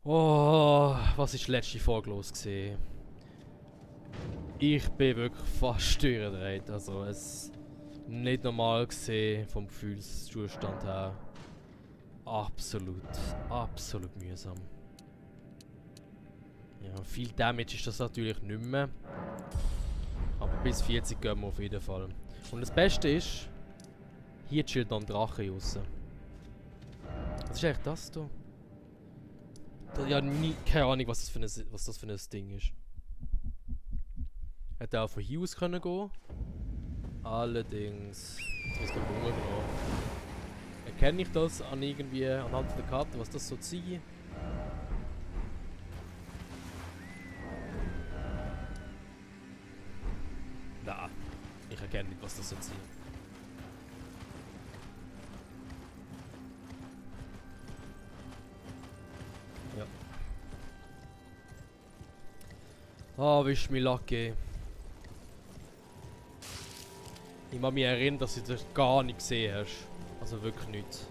Oh, was ist die letzte Folge los gewesen? Ich bin wirklich fast durchgedreht. Also es nicht normal gesehen vom Gefühlszustand her. Absolut mühsam. Ja, viel Damage ist das natürlich nicht mehr. Aber bis 40 gehen wir auf jeden Fall. Und das Beste ist, hier chillt noch ein Drache raus. Was ist eigentlich das da? Ja, keine Ahnung, was das für ein Ding ist. Hätte auch von hier aus können gehen. Allerdings. Jetzt müssen wir gucken, genau. Erkenne ich das anhand der Karte, was das so zieht? Nein, ich erkenne nicht, was das so zieht. Ja. Ah, wisch mich lucky. Ich kann mich erinnern, dass du das gar nicht gesehen hast. Also wirklich nicht.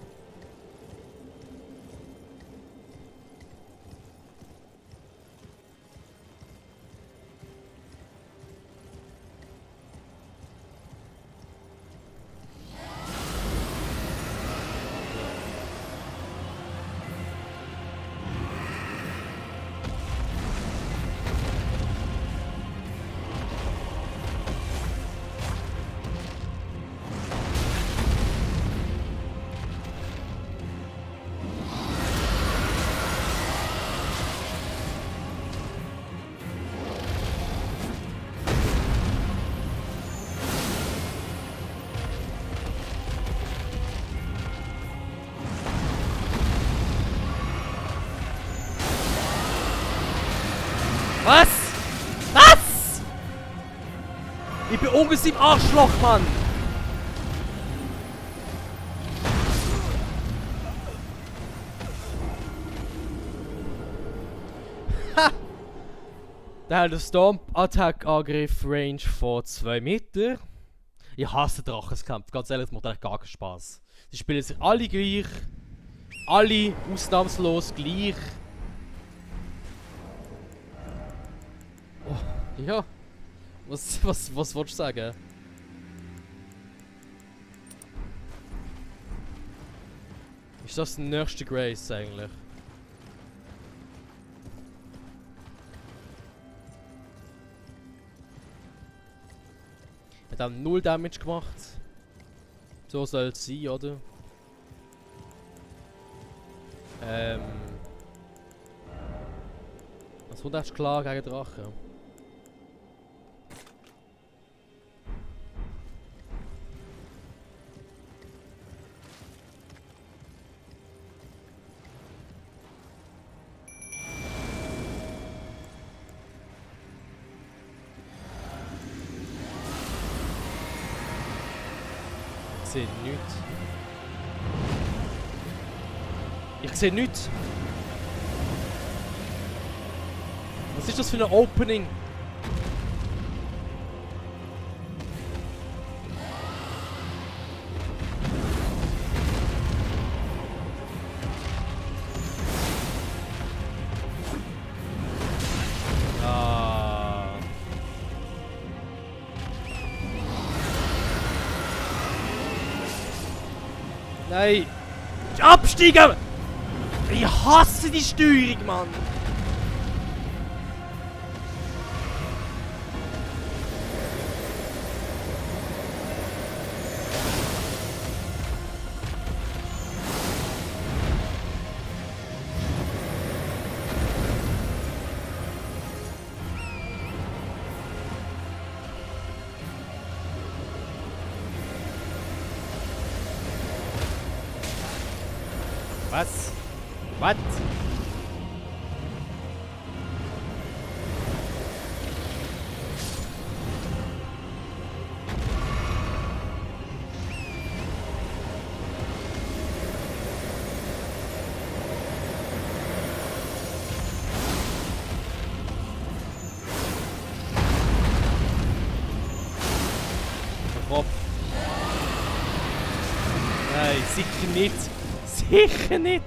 Was? Was? Ich bin ungefähr im Arschloch, Mann! Ha! Der hat einen Stomp-Attack-Angriff Range von 2 Meter. Ich hasse Drachenkampf, ganz ehrlich, das macht eigentlich gar keinen Spaß. Die spielen sich alle gleich. Alle ausnahmslos gleich. Oh, ja. Was willst du sagen? Ist das der nächste Grace eigentlich? Hat dann 0 Damage gemacht. So soll es sein, oder? Das kommt echt klar gegen Drachen. Ich sehe nichts. Ich sehe nichts. Was ist das für ein Opening? Ah. Nein! Absteigen! Ich hasse die Steuerung, Mann! Was? Was? Kopf. Nein, sicher nicht. Sicher nicht!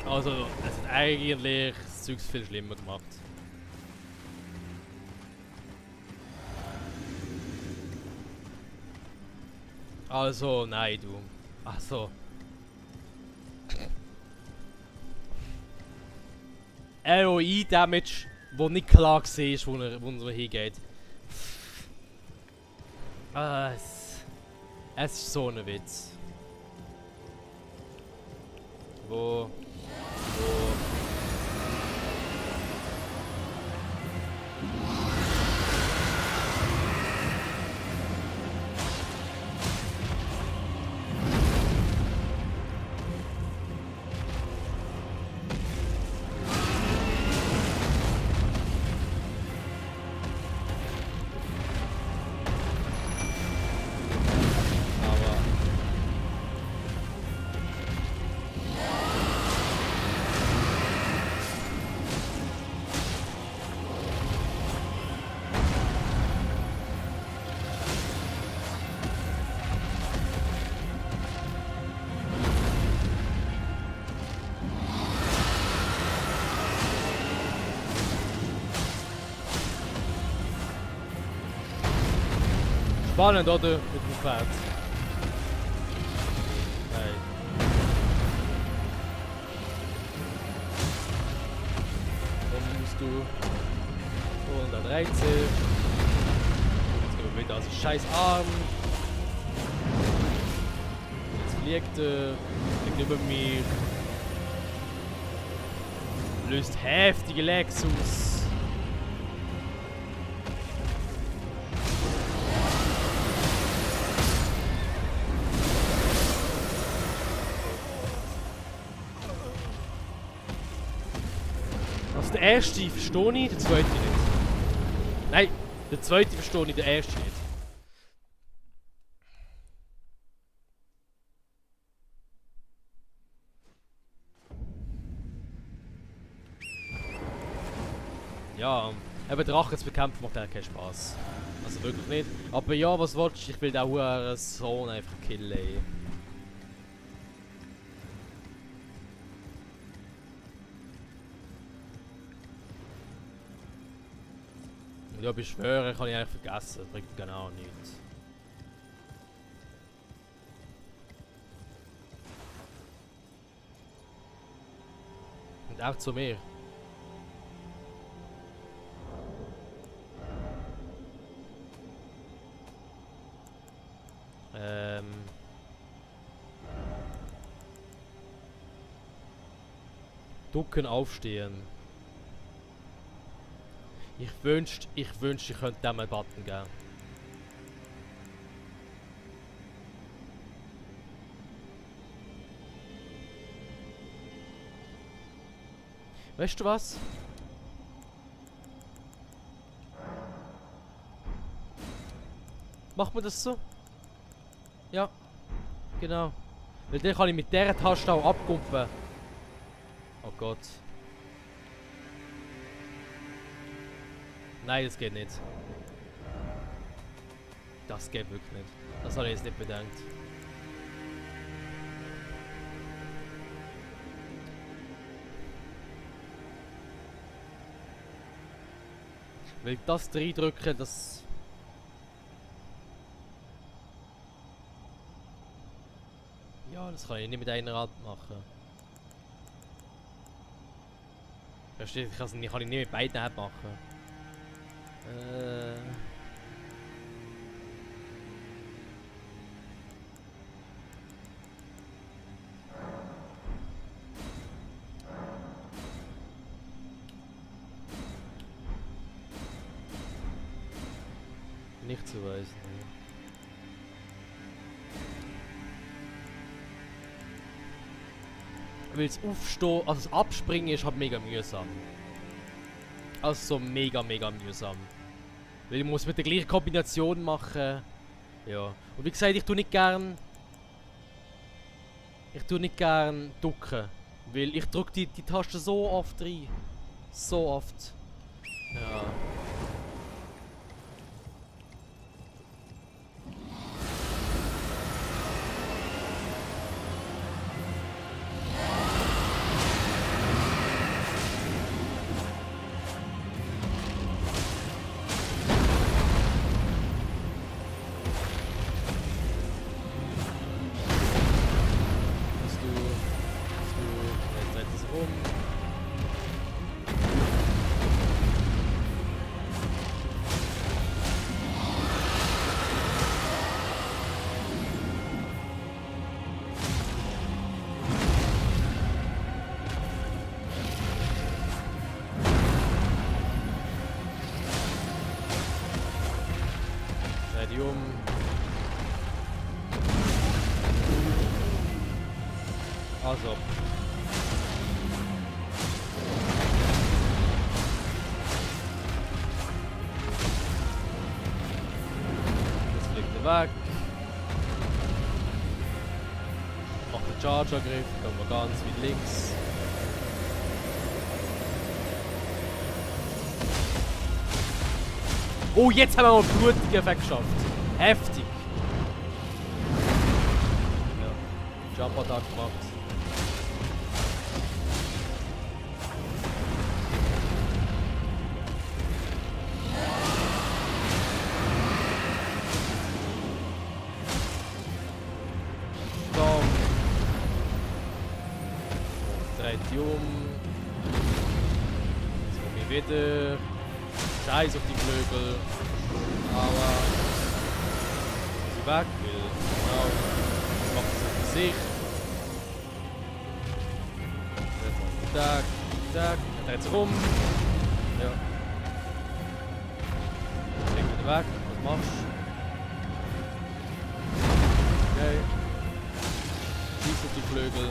Also, es hat eigentlich das Zeug viel schlimmer gemacht. Also, nein, du. Also. ROI-Damage, wo nicht klar war, wo er hingeht. Es ist so ein Witz. Wo? Spannend, oder? Mit dem Pferd. Nein. Dann musst du. Und dann 13. Jetzt gehen wir wieder aus dem scheiß Arm. Jetzt fliegt über mich. Löst heftige Lags aus. Der erste verstehe ich, der zweite nicht. Nein, der zweite verstehe ich, der erste nicht. Ja, eben Drachen zu bekämpfen macht eigentlich keinen Spaß. Also wirklich nicht. Aber ja, was willst du? Ich will den huren Sohn einfach killen, ey. Ja, beschwören kann ich eigentlich vergessen, das bringt genau nichts. Und auch zu mir. Ducken aufstehen. Ich wünschte, ich könnte dem einen Button geben. Weißt du was? Machen wir das so? Ja, genau. Weil dann kann ich mit dieser Taste auch abkumpen. Oh Gott. Nein, das geht nicht. Das geht wirklich nicht. Das habe ich jetzt nicht bedenkt. Weil das reindrücken, das... Ja, das kann ich nicht mit einer Hand machen. Versteht, ich kann es nicht mit beiden Händen machen. Nicht zu weisen. Weil das Aufstehen, also das Abspringen ist halt mega mühsam. Also so mega mühsam. Weil ich muss mit der gleichen Kombination machen. Ja. Und wie gesagt, ich tue nicht gern ducken. Weil ich drücke die Taste so oft rein. So oft. Ja. Also. Jetzt fliegt er weg. Macht den Charge-Angriff, gehen wir ganz weit links. Oh, jetzt haben wir mal einen blutigen Effekt geschafft. Heftig. Ja, Jump-Attack gemacht. Stomp. Dreht die um. Jetzt komme ich wieder. Scheiß auf die Flügel. Aua. Sie weg, weil genau. Das macht es auf sich. Tack, tack. Er dreht sich um. Ja. Leg wieder weg. Was machst du? Okay. Schieß auf die Flügel.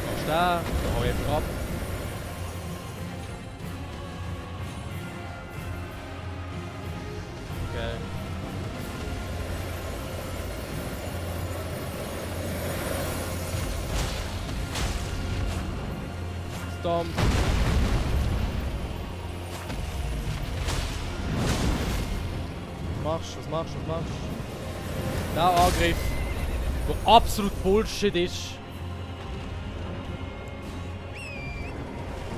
Was da? Da hau ich einfach ab. Okay. Stomp. Was machst du? Der Angriff, der absolut Bullshit ist.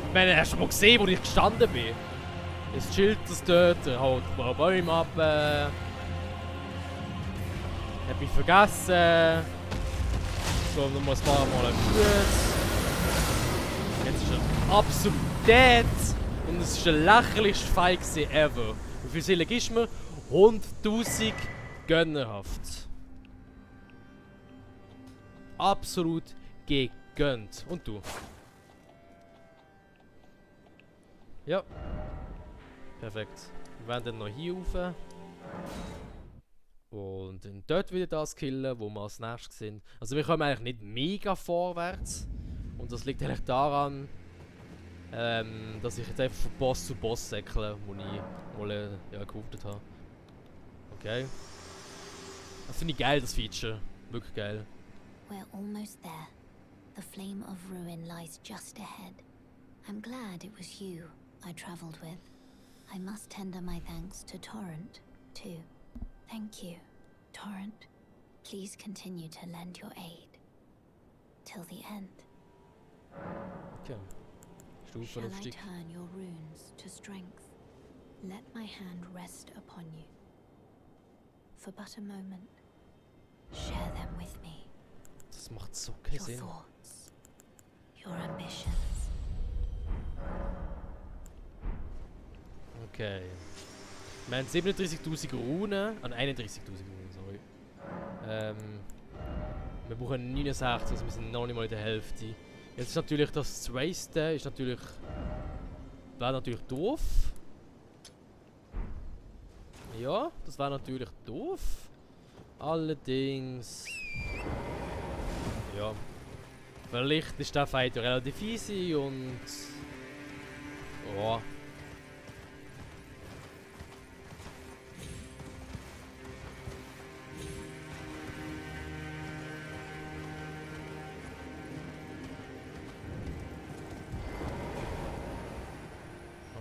Ich meine, hast du mal gesehen, wo ich gestanden bin? Das Schild, das dort, haut ein paar Bäume ab. Hab mich vergessen. So, noch mal ein paar Mal einen Fuß. Jetzt ist er absolut dead. Und es ist der lächerlichste Fight ever. Wie viel Seele gibst du mir? 100.000 gönnerhaft. Absolut gegönnt. Und du? Ja. Perfekt. Wir werden dann noch hier rauf. Und dann dort wieder das killen, wo wir als nächstes sind. Also wir kommen eigentlich nicht mega vorwärts. Und das liegt eigentlich daran, dass ich jetzt einfach von Boss zu Boss säckle, wo ich mal gehofft habe. Okay. Das finde ich geil, das Feature. Wirklich geil. We're almost there. The flame of ruin lies just ahead. I'm glad it was you I traveled with. I must tender my thanks to Torrent, too. Thank you, Torrent. Please continue to lend your aid. Till the end. Okay. Shall I turn your runes to strength? Let my hand rest upon you. For but a moment, share them with me. Das macht so keinen Sinn. Your thoughts, your ambitions. Okay. Wir haben 37.000 Runen. 31.000 Runen, sorry. Wir brauchen 69, also wir sind noch nicht mal in der Hälfte. Jetzt ist natürlich das Waste, ist natürlich. Wäre natürlich doof. Ja, das wäre natürlich doof. Allerdings. Ja. Vielleicht ist der Fight ja relativ easy und. Ja.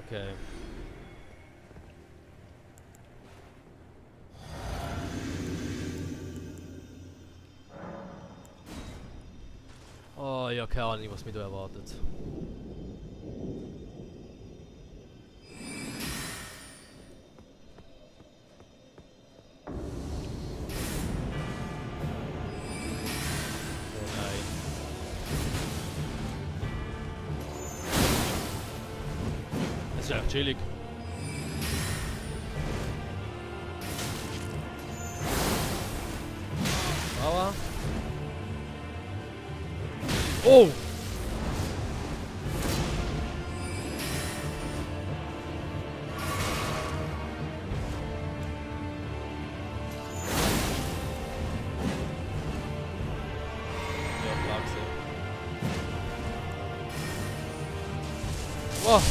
Okay. Oh ja, keine Ahnung, was mich da erwartet. Oh nein. Das ist echt chillig. Aua. Oh! Oh.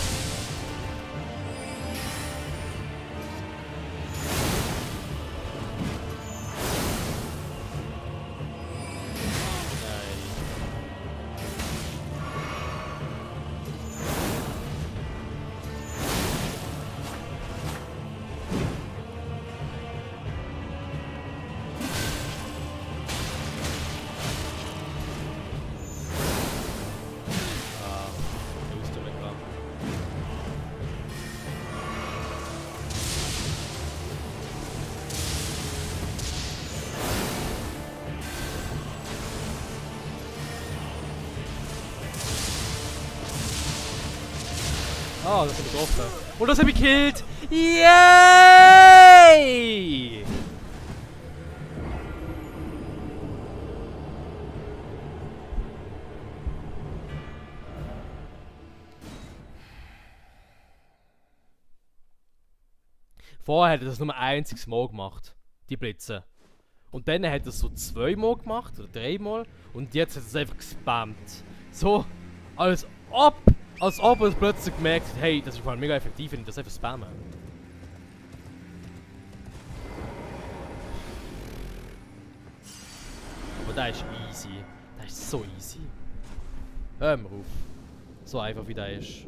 Ah, das habe ich getroffen. Und das habe ich gekillt! Yay! Vorher hat er das nur ein einziges Mal gemacht. Die Blitze. Und dann hat er es so 2 Mal gemacht oder 3 Mal. Und jetzt hat er es einfach gespammt. So, als ob er plötzlich gemerkt hat, hey, das ist mal mega effektiv, wenn ich das einfach spamme. Aber der ist easy. Der ist so easy. Hör mal auf. So einfach wie der ist.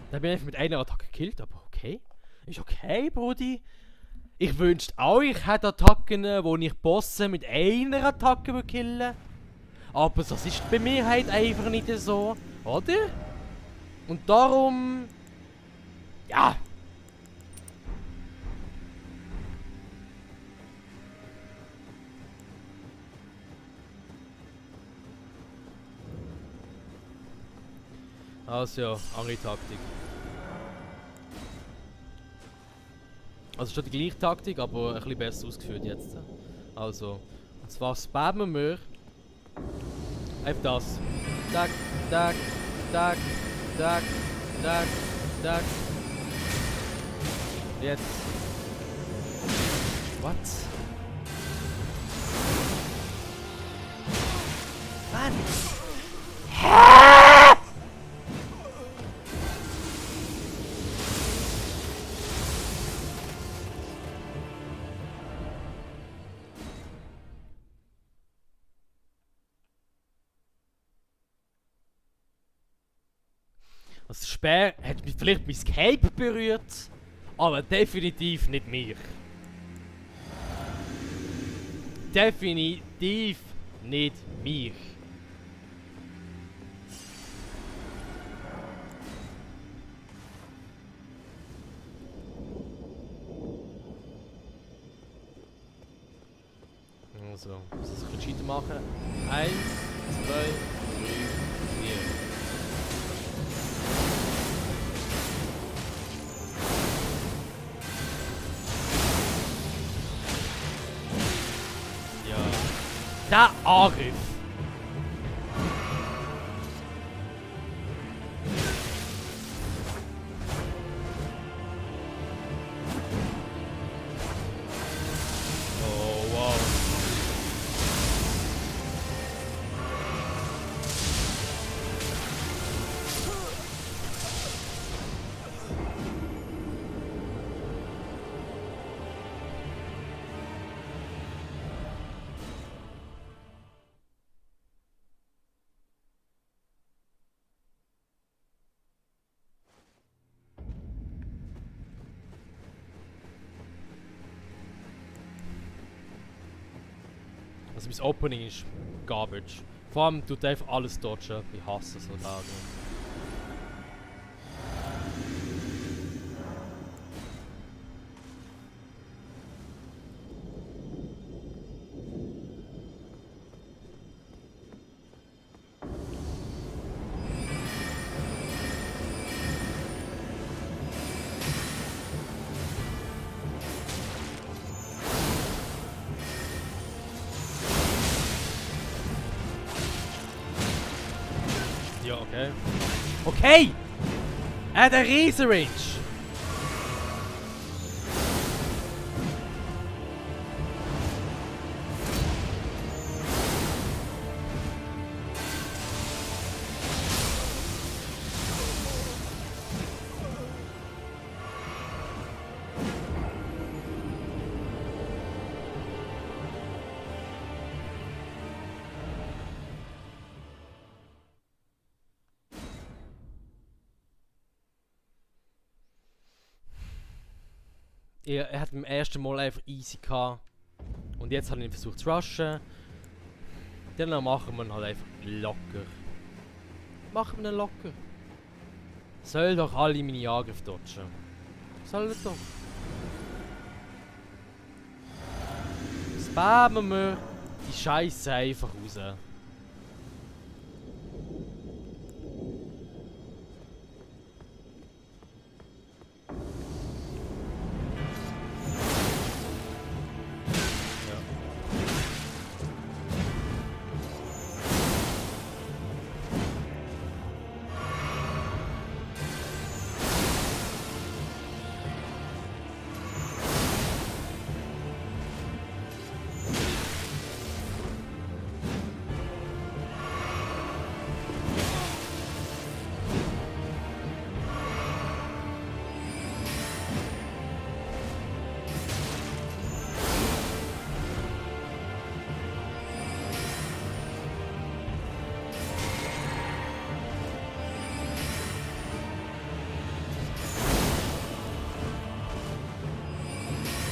Da bin ich einfach mit einer Attacke gekillt, aber okay. Ist okay, Brudi. Ich wünschte auch, ich hätte Attacken, wo ich Bosse mit einer Attacke killen. Aber das ist bei mir halt einfach nicht so, oder? Und darum... Ja. Also ja, andere Taktik. Also schon die gleiche Taktik, aber ein bisschen besser ausgeführt jetzt. Also, und zwar spammen wir einfach das. Tack, tack, tack, tack, tack, tack. Jetzt. What? Mann! Das Speer hat vielleicht mein Cape berührt, aber definitiv nicht mich. Definitiv nicht mich. Also, muss ich ein bisschen machen. 1, 2, 3, 4. Der Angriff! Oh, wow. Also mein Opening ist garbage. Vor allem tut einfach alles dodgen. Ich hasse so Tage. Ja, okay. Okay! Der Riesenrange! Er hat beim ersten Mal einfach easy gehabt. Und jetzt hat er ihn versucht zu rushen. Dann machen wir ihn halt einfach locker. Machen wir ihn locker. Soll doch alle meine Angriffe dodgen. Soll er doch. Spammen wir die Scheiße einfach raus.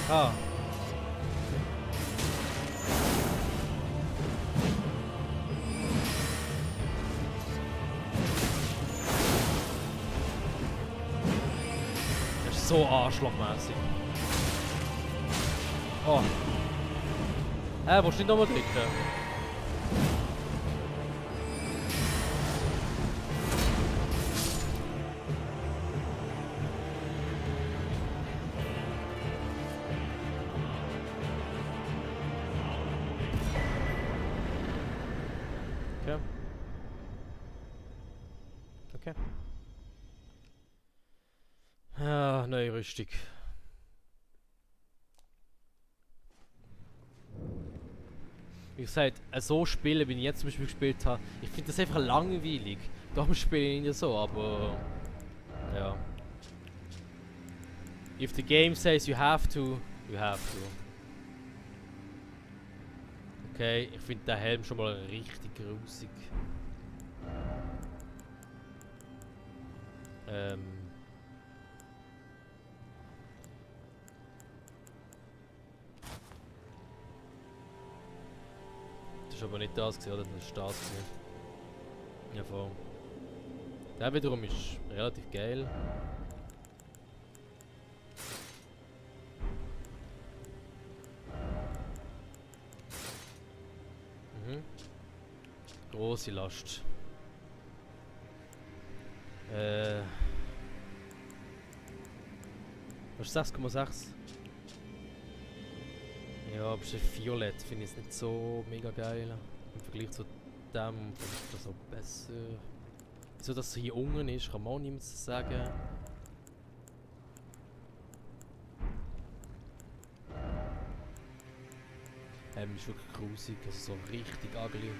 Ah. Das ist so arschlochmäßig. Oh. Willst du nicht nochmal drücken? Okay. Okay. Ah, neue Rüstung. Wie gesagt, so spielen, wie ich jetzt zum Beispiel gespielt habe, ich finde das einfach langweilig. Darum spiele ich nicht so, aber ja. If the game says you have to, you have to. Okay, ich finde den Helm schon mal richtig grusig. Das ist aber nicht das gewesen, oder? Das ist das gewesen. Ja, voll. Der wiederum ist relativ geil. Mhm. Große Last. Was ist 6,6? Ja, aber es ist violett, finde ich es nicht so mega geil. Im Vergleich zu dem finde ich das auch besser. Wieso das hier unten ist, kann man auch niemand sagen. Ist wirklich grusig, also so richtig ugly.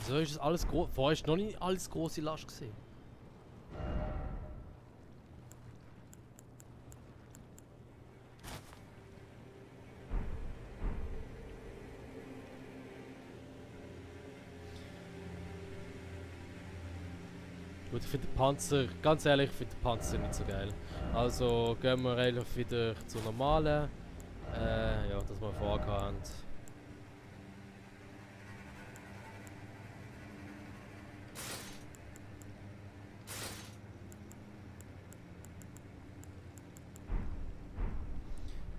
Wieso ist das alles groß? Vorher ist noch nicht alles große Last gesehen. Gut, ich finde den Panzer, ganz ehrlich, ich finde den Panzer nicht so geil. Also gehen wir eigentlich wieder zur normalen. Ja, dass wir vorgehen.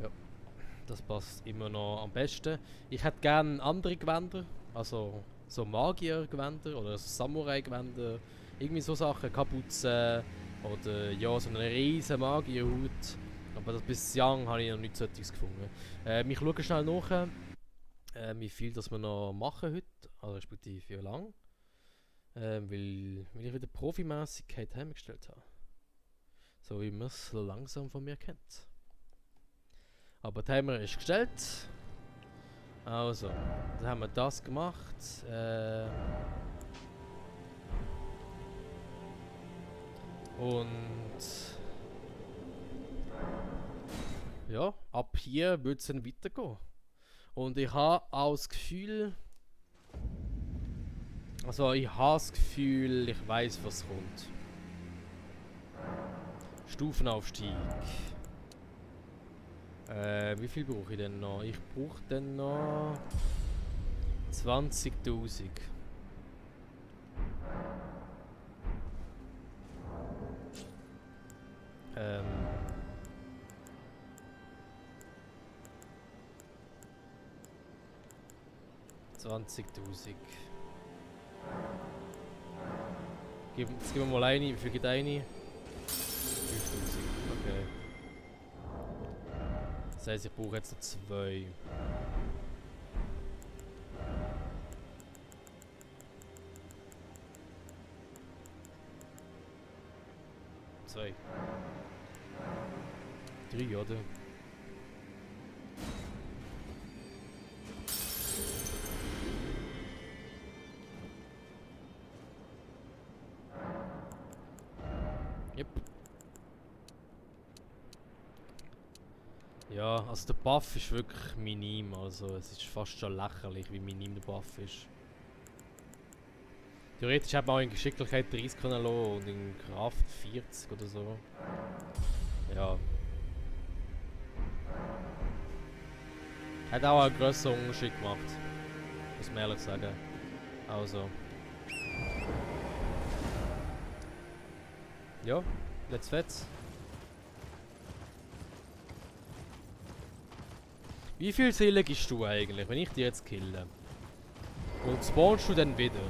Ja, das passt immer noch am besten. Ich hätte gerne andere Gewänder, also so Magier-Gewänder oder Samurai-Gewänder. Irgendwie so Sachen, Kapuzen oder ja, so eine riesen Magierhut. Aber das bis Young habe ich noch nicht solches gefunden. Ich schaue schnell nach, wie viel das wir noch machen heute, also respektive wie lang. Weil ich wieder Profimäßigkeit heimgestellt habe. So wie man es langsam von mir kennt. Aber der Timer ist gestellt. Also, dann haben wir das gemacht. Und ja, ab hier wird es dann weitergehen. Und ich habe auch das Gefühl, ich weiß, was kommt. Stufenaufstieg. Wie viel brauche ich denn noch? Ich brauche dann noch 20.000. 20.000. Jetzt geben wir mal eine. Wie viel geht eine? 5.000. Okay. Das heisst, ich brauche jetzt noch 2. Zwei. 3, oder? Yep. Ja, also der Buff ist wirklich minim, also es ist fast schon lächerlich, wie minim der Buff ist. Theoretisch hätte man auch in Geschicklichkeit 30 können lassen und in Kraft 40 oder so. Ja. Hat auch einen grösseren Unterschied gemacht. Muss man ehrlich sagen. Also. Ja, let's fetz. Wie viel Seelen gibst du eigentlich, wenn ich dich jetzt kille? Und spawnst du dann wieder?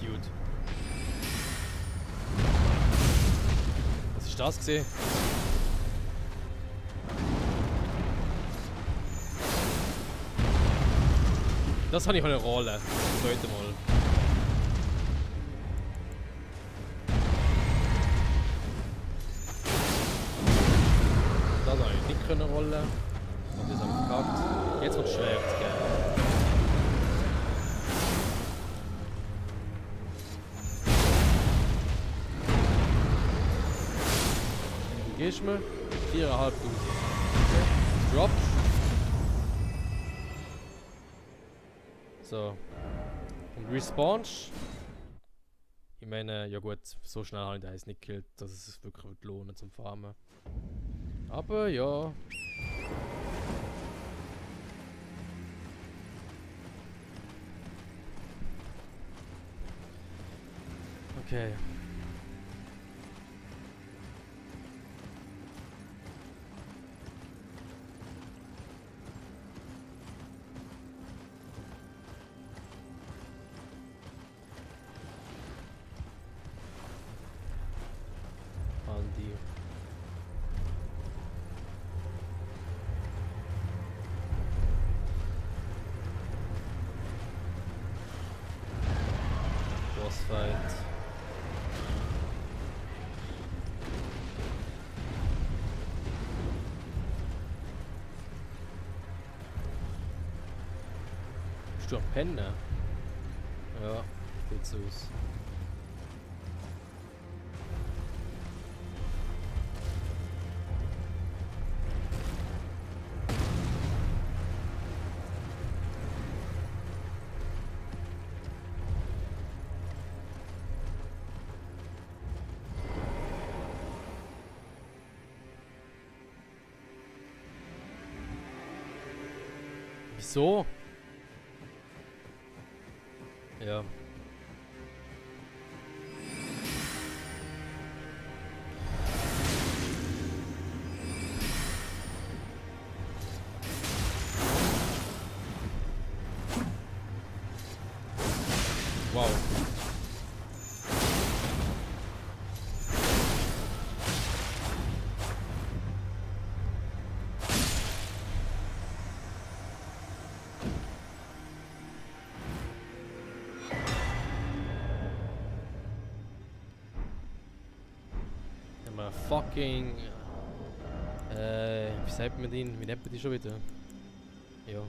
Cute. Was ist das gesehen? Das habe ich eine Rolle. Das zweite Mal. Das habe ich nicht können rollen. Und das habe ich verkackt. Jetzt wird es schwer zu gehen. Du gehst mir 4.500. Okay. Drop. So. Und respawnst. Ich meine, ja gut, so schnell habe ich den Eis nicht gekillt, dass es sich wirklich lohnt zum Farmen. Aber ja. Okay. Andi. Bossfight. Bist du am Pennen? Ja, sieht so aus. Wieso? Ja. Wow. Mal fucking. Wie sagt man den? Wie nennt man die schon wieder? Ja.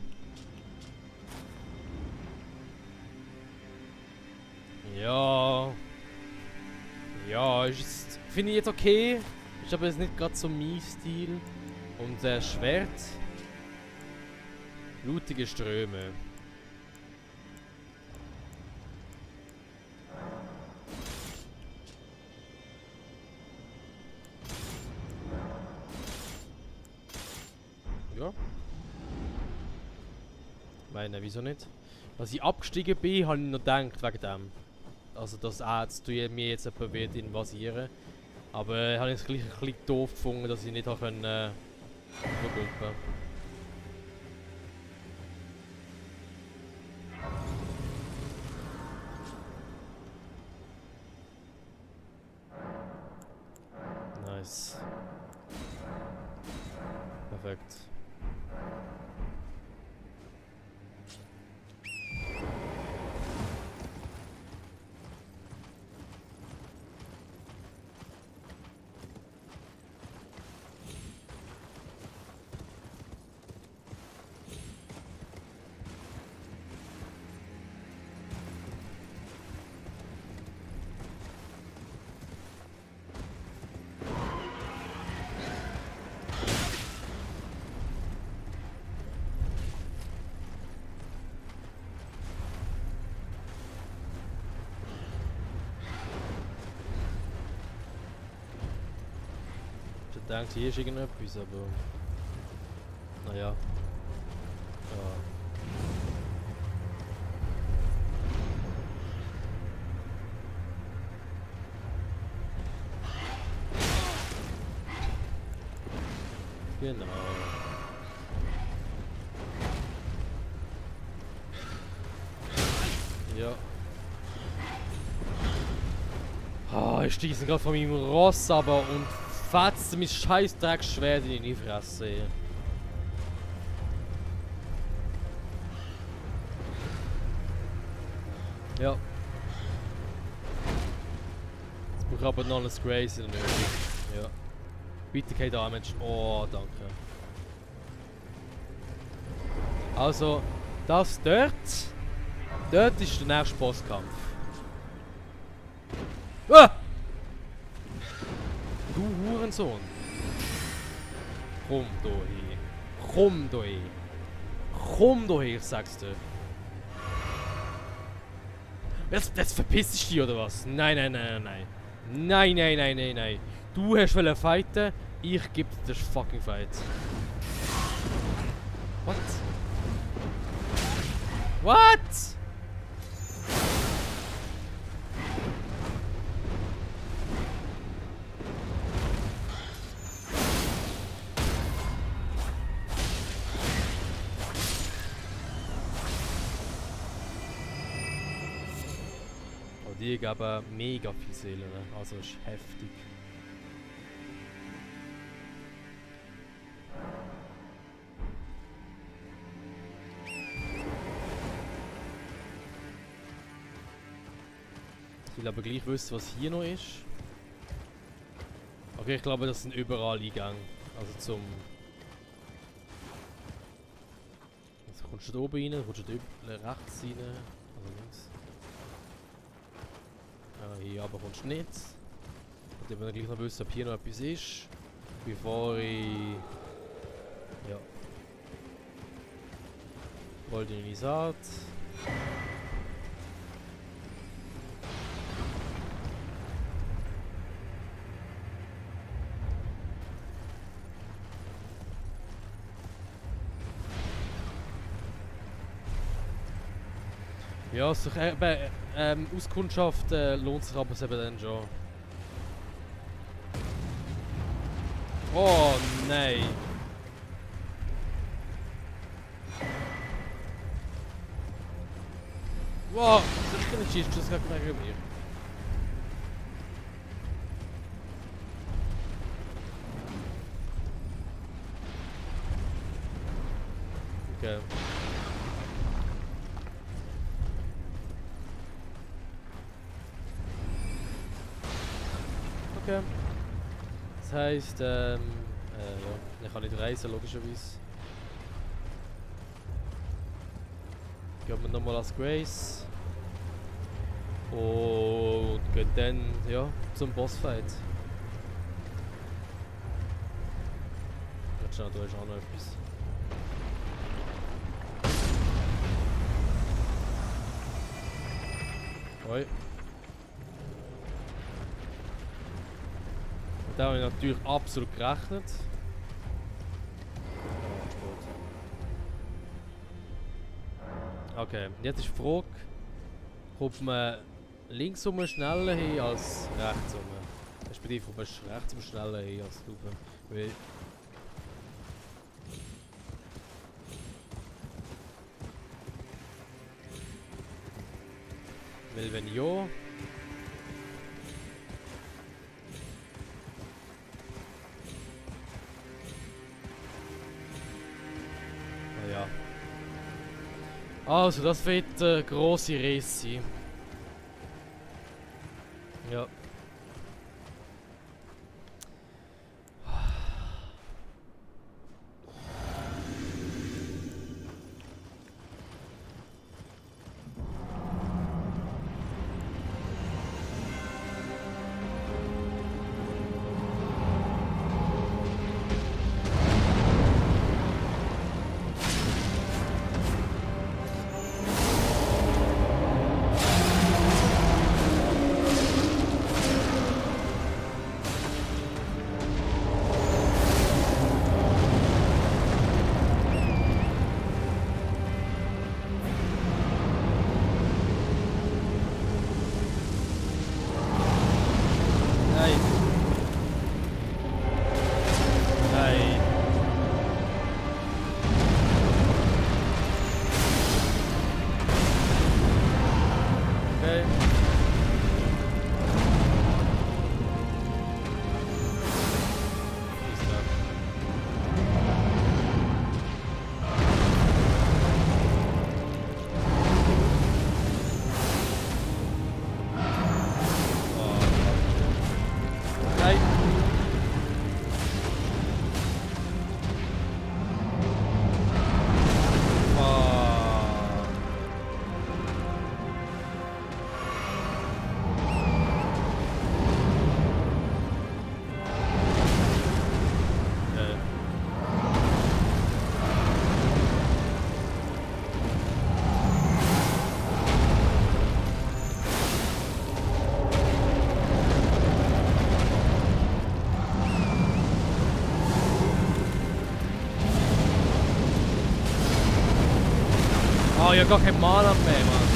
Ja. Ja, finde ich jetzt okay. Ist aber jetzt nicht gerade so mein Stil. Und Schwert. Blutige Ströme. Ja. Meine, wieso nicht? Als ich abgestiegen bin, habe ich noch gedacht wegen dem. Also, dass mir jetzt jemand wird invasieren. Aber ich habe es gleich ein bisschen doof gefunden, dass ich nicht auch übergumpen. Nice. Perfekt. Ich dachte, hier ist irgendetwas, aber. Naja. Ja. Genau. Ja. Ah, ich stieß gerade von meinem Ross aber und fetzt mein scheiß Dreckschwert in die Fresse. Ja. Jetzt brauche ich aber noch ein Grace in der Nähe. Ja. Bitte kein Damage. Oh, danke. Also, das dort. Dort ist der nächste Bosskampf. Ah! Du Hurensohn. Komm da hin. Komm da hin. Komm da hin, ich sag's dir. Jetzt verpiss dich dich oder was? Nein, nein, nein, nein. Nein, nein, nein, nein, nein. Du hast wollen fighten, ich geb dir den fucking Fight. What? What? Oh, die geben mega viel Seelen, also ist heftig. Ich will aber gleich wissen, was hier noch ist. Okay, ich glaube, das sind überall Eingänge. Also zum... Jetzt kommst du da oben rein, dann kommst du da rechts rein. Also links. Hier aber kommst du nicht. Und ich will gleich noch wissen, ob hier noch etwas ist. Bevor ich... Ja. Goldene Saat. Ja, so, Auskundschaft lohnt sich aber eben dann schon. Oh nein! Wow! Das schießt das gerade gegen mir. Okay. Okay. Das heisst, ja, ich kann nicht reisen, logischerweise. Gehen wir nochmal als Grace. Und gehen dann, ja, zum Bossfight. Jetzt schnell, da ist auch noch etwas. Oi. Da habe ich natürlich absolut gerechnet. Okay, jetzt ist die Frage, kommt man links schneller hin als rechts respektive kommt man rechts schneller hin als rauf. Weil wenn ja... Ja. Also, das wird eine grosse Race sein. Ja. Oh, ich hab gar keinen Mana mehr, Mann.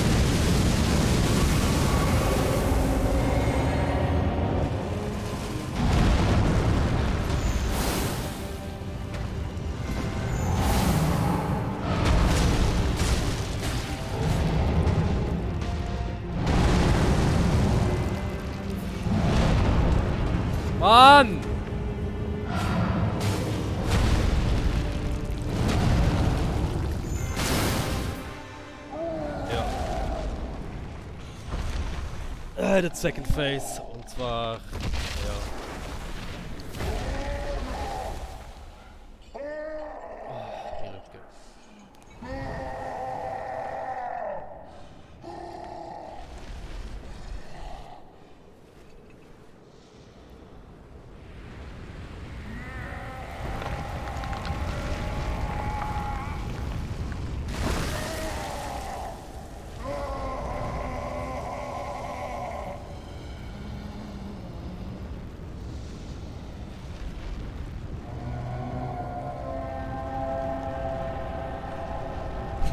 Mann! Der Second Phase. Und zwar, ja. Die Rücke.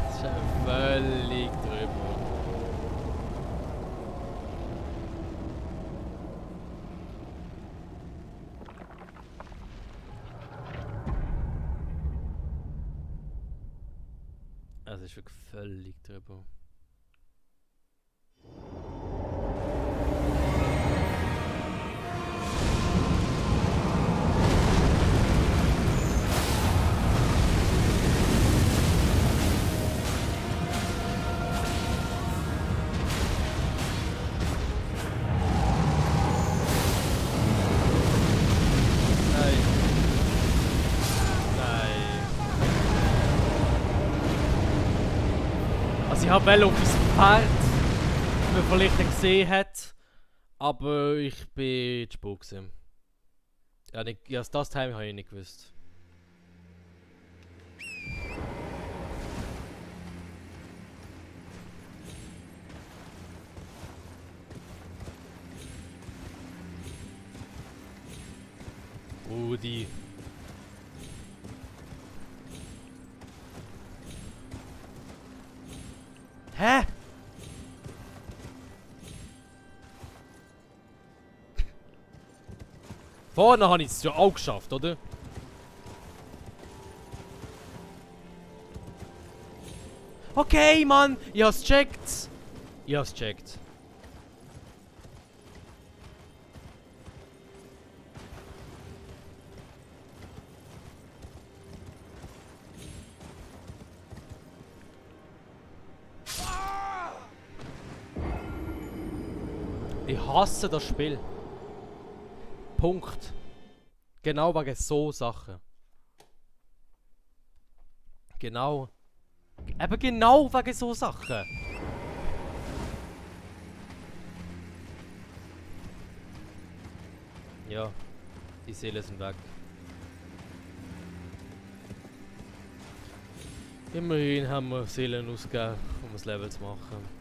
Das ist ja völlig drüber. Es ist wirklich völlig drüber. Nein. Nein. Also ich habe auf mein Pferd, das man vielleicht nicht gesehen hat, aber ich bin zu spät gewesen. Ja, das Time habe ich nicht gewusst. Rudi. Hä? Vorne habe ich es ja auch geschafft, oder? Okay, Mann, ich hab's checkt. Ich hab's checkt. Ich hasse das Spiel. Punkt. Genau wegen so Sachen. Genau. Eben genau wegen so Sachen. Ja, die Seelen sind weg. Immerhin haben wir Seelen ausgegeben, um das Level zu machen.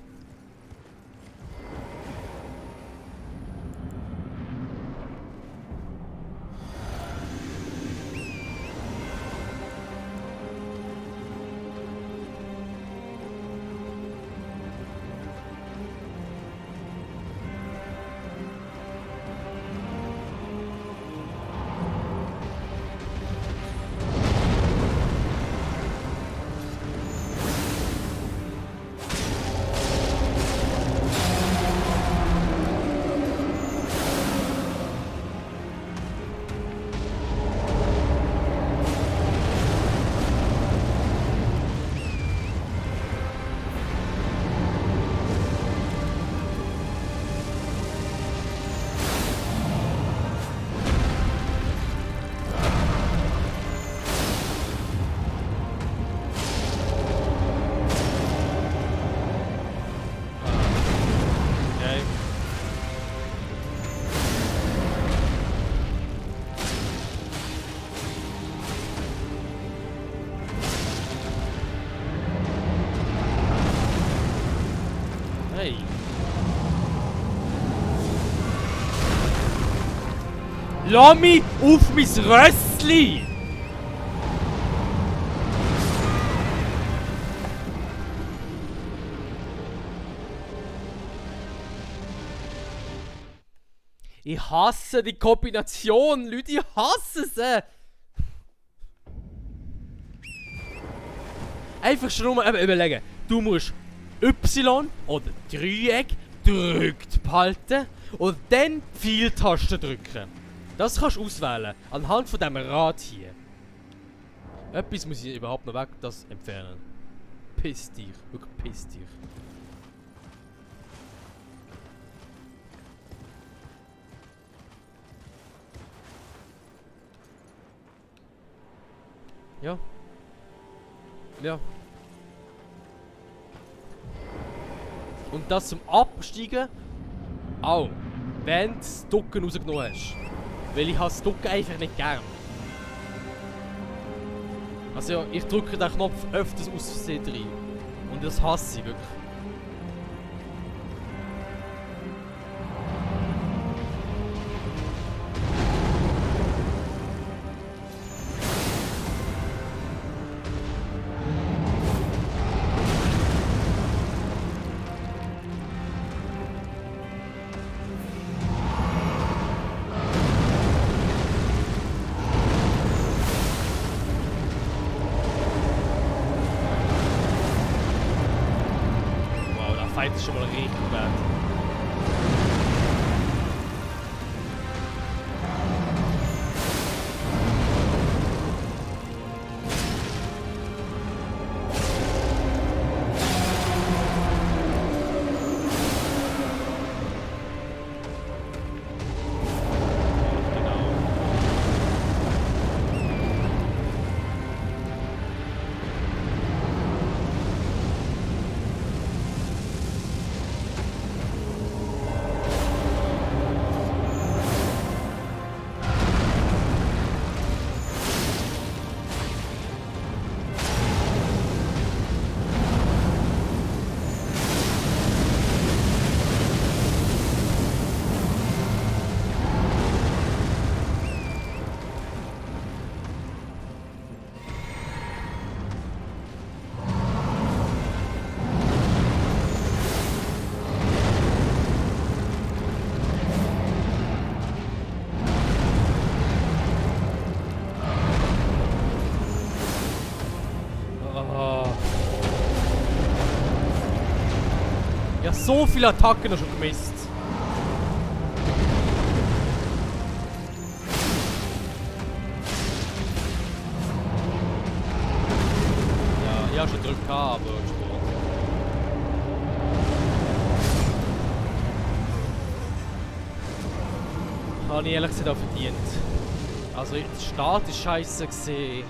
Hey. Lass mich auf mein Rössli! Ich hasse die Kombination, Leute, ich hasse sie! Einfach schon mal überlegen, du musst Y oder Dreieck gedrückt behalten und dann die Pfeiltaste drücken. Das kannst du auswählen, anhand von diesem Rad hier. Etwas muss ich überhaupt noch weg, das entfernen. Piss dich, wirklich piss dich. Ja. Ja. Und das zum Absteigen auch. Wenn du das Ducken rausgenommen hast. Weil ich das Ducken einfach nicht gern. Also ja, ich drücke den Knopf öfters aus Versehen rein. Und das hasse ich wirklich. Fight ist schon mal richtig bad. Ja, so viele Attacken noch schon gemisst. Ja, ich habe schon gedrückt, aber Sport. Habe ich ehrlich gesagt auch verdient. Also, der Start ist scheiße gesehen.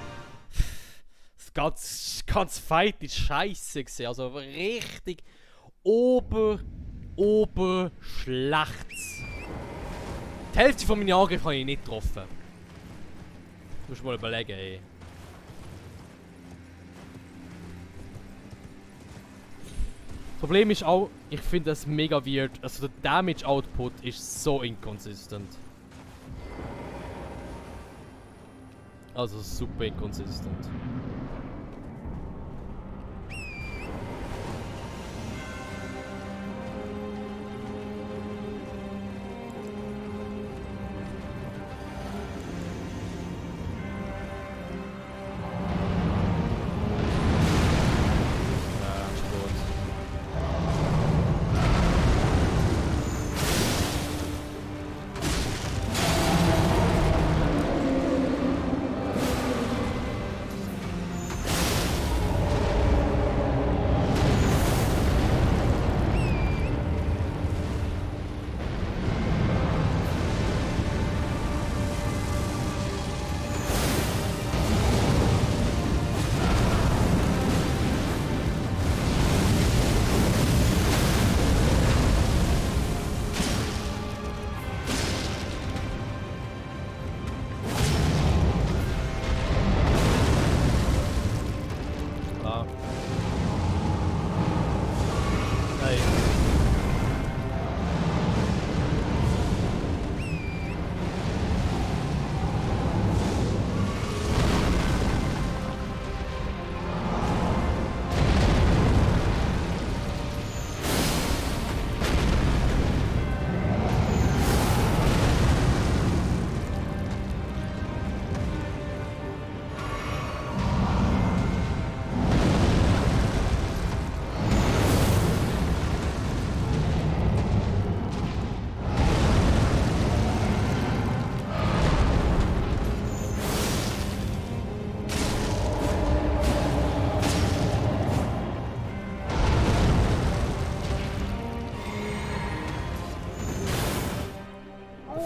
Das ganze Fight ist scheiße gesehen. Also richtig schlecht. Die Hälfte von meinen Angriffen habe ich nicht getroffen. Du musst mal überlegen, ey. Das Problem ist auch, ich finde das mega weird. Also der Damage Output ist so inconsistent. Also super inconsistent.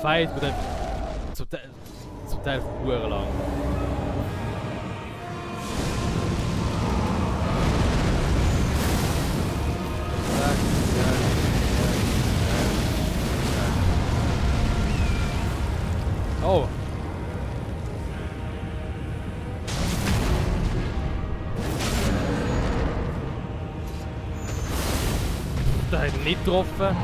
Fight wird zum Teil lang. Oh. Da hat er nicht getroffen.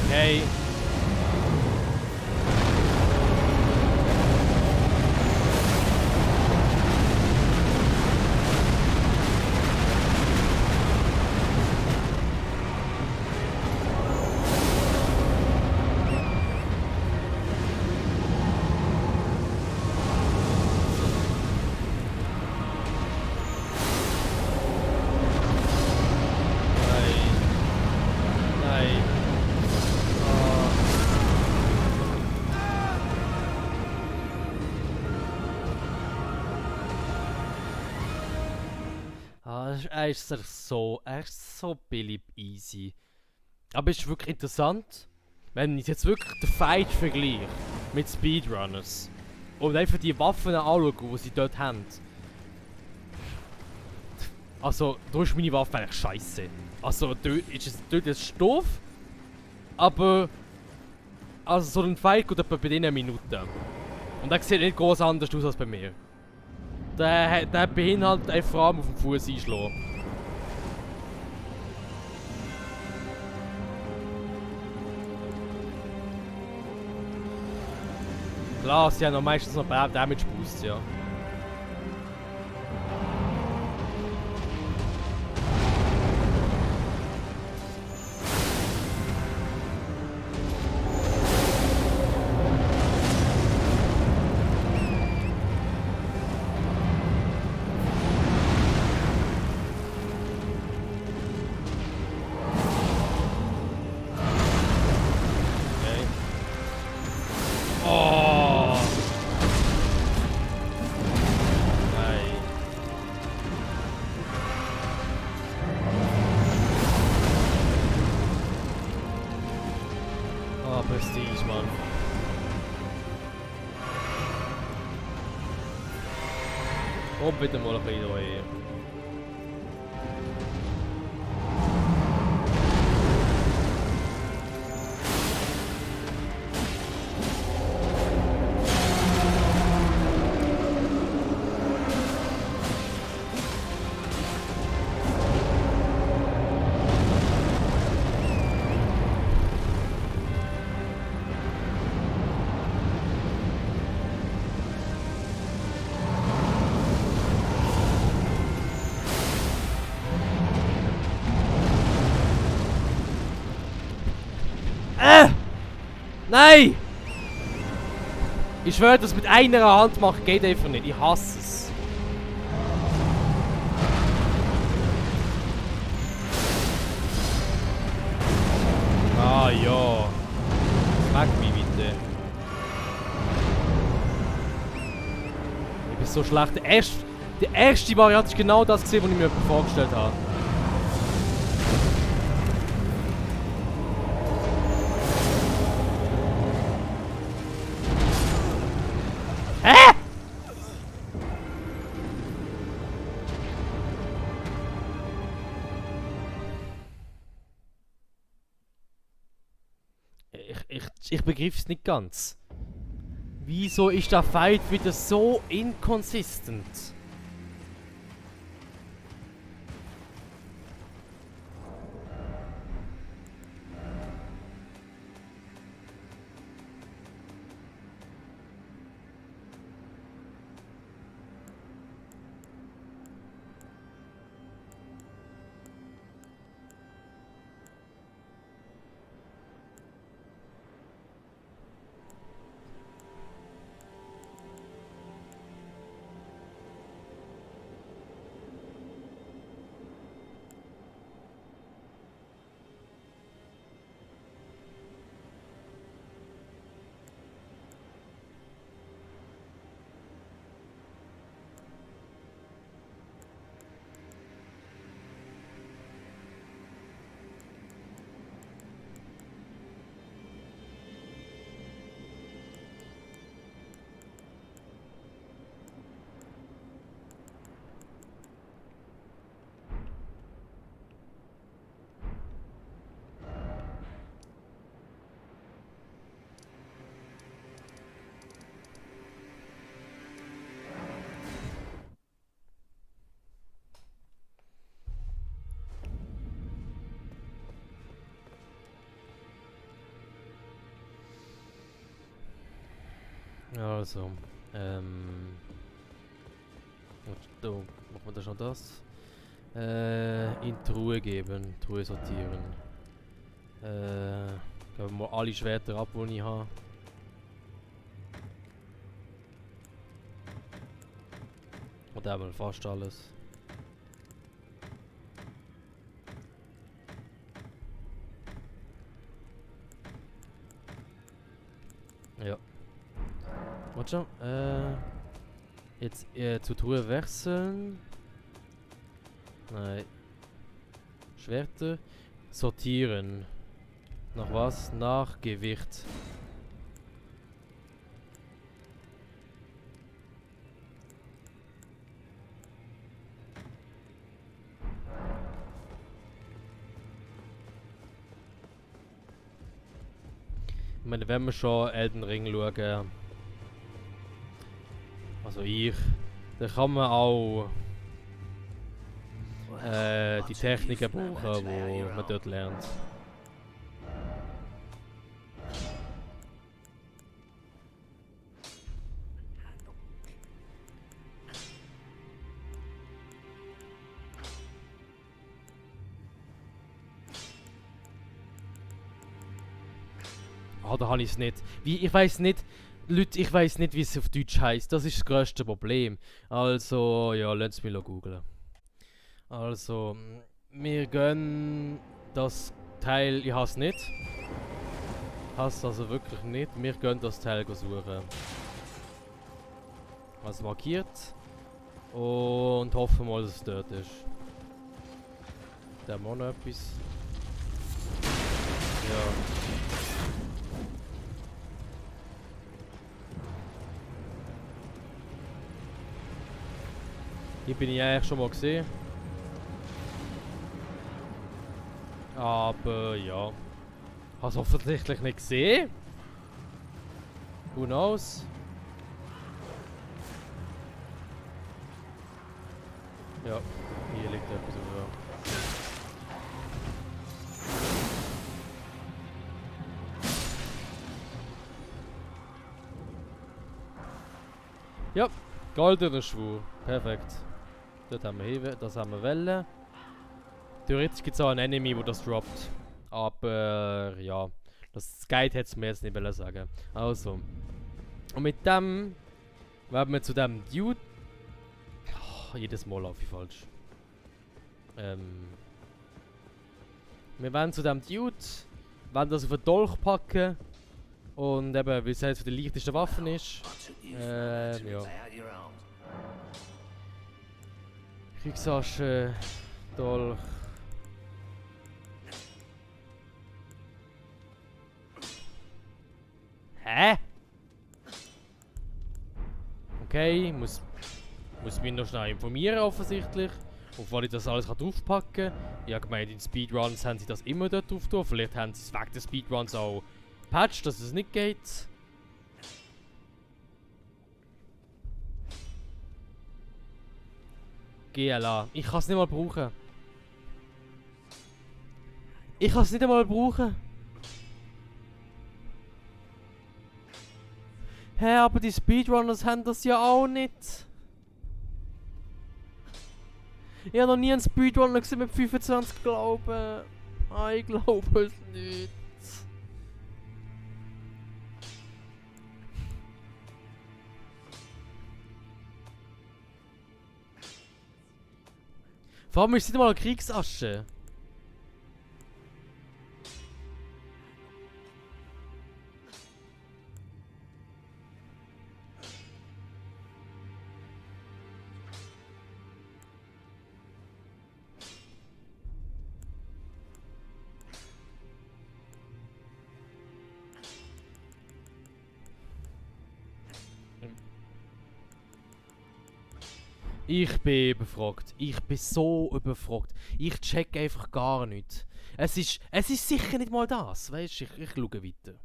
Okay. Er ist so billig easy. Aber es ist wirklich interessant, wenn ich jetzt wirklich den Fight vergleiche mit Speedrunners und einfach die Waffen anschaue, die sie dort haben. Also, da ist meine Waffe eigentlich scheiße. Also, dort ist doof, aber also so ein Fight geht etwa bei denen eine Minute. Und der sieht nicht groß anders aus als bei mir. Der beinhaltet einfach vor allem auf den Fuß einschlagen. Klar, sie haben noch meistens noch Damage Boost, ja. Prestige, Mann. Und wieder mal ein bisschen hier. Nein! Ich schwöre, das mit einer Hand machen geht einfach nicht. Ich hasse es. Ah ja. Smack mich bitte. Ich bin so schlecht. Die erste Variante ist genau das gesehen, was ich mir vorgestellt habe. Ich begriff es nicht ganz. Wieso ist der Fight wieder so inkonsistent? Also, und da machen wir da schon das. In die Truhe geben, Truhe sortieren. Geben wir alle Schwerter ab, die ich habe. Oder einmal fast alles. Ja. Warte schon. Jetzt zur Truhe wechseln. Nein. Schwerter. Sortieren. Nach was? Nach Gewicht. Ich meine, wenn wir schon Elden Ring schauen, also dann kann man auch die Techniken brauchen, die man dort lernt. Ah, da habe ich es nicht. Ich weiß nicht, Leute, ich weiß nicht, wie es auf Deutsch heißt. Das ist das grösste Problem. Also, ja, lasst mich googeln. Also, wir gehen das Teil. Ich hasse nicht. Ich hasse also wirklich nicht. Wir gehen das Teil suchen. Also markiert. Und hoffen mal, dass es dort ist. Da haben wir noch etwas. Ja. Hier bin ich eigentlich schon mal gesehen. Aber ja. Hast du offensichtlich nicht gesehen? Who knows? Ja, hier liegt etwas drüber. Ja, goldener Schwur. Perfekt. Dort haben wir hier, das haben wir wollen. Theoretisch gibt es auch einen Enemy, der das droppt. Aber ja, das Guide hätte es mir jetzt nicht wollen sagen. Also. Und mit dem werden wir zu dem Dude. Oh, jedes Mal laufe ich falsch. Wir werden zu dem Dude, werden das auf den Dolch packen. Und eben, weil es eines der leichtesten Waffen ist. Ja. Kriegsasche, Dolch. Hä? Okay, muss mich noch schnell informieren offensichtlich. Auf was ich das alles draufpacken kann. Ich habe gemeint, in Speedruns haben sie das immer dort drauf tun. Vielleicht haben sie es wegen der Speedruns auch patcht, dass es nicht geht. GLA. Ich kann es nicht mal brauchen. Ich kann es nicht einmal brauchen. Hä, aber die Speedrunners haben das ja auch nicht. Ich habe noch nie einen Speedrunner gesehen mit 25 Glauben. Ah, ich glaube es nicht. Vor allem ist es nicht mal eine Kriegsasche. Ich bin überfragt. Ich bin so überfragt. Ich check einfach gar nichts. Es ist sicher nicht mal das. Weißt du, ich schaue weiter.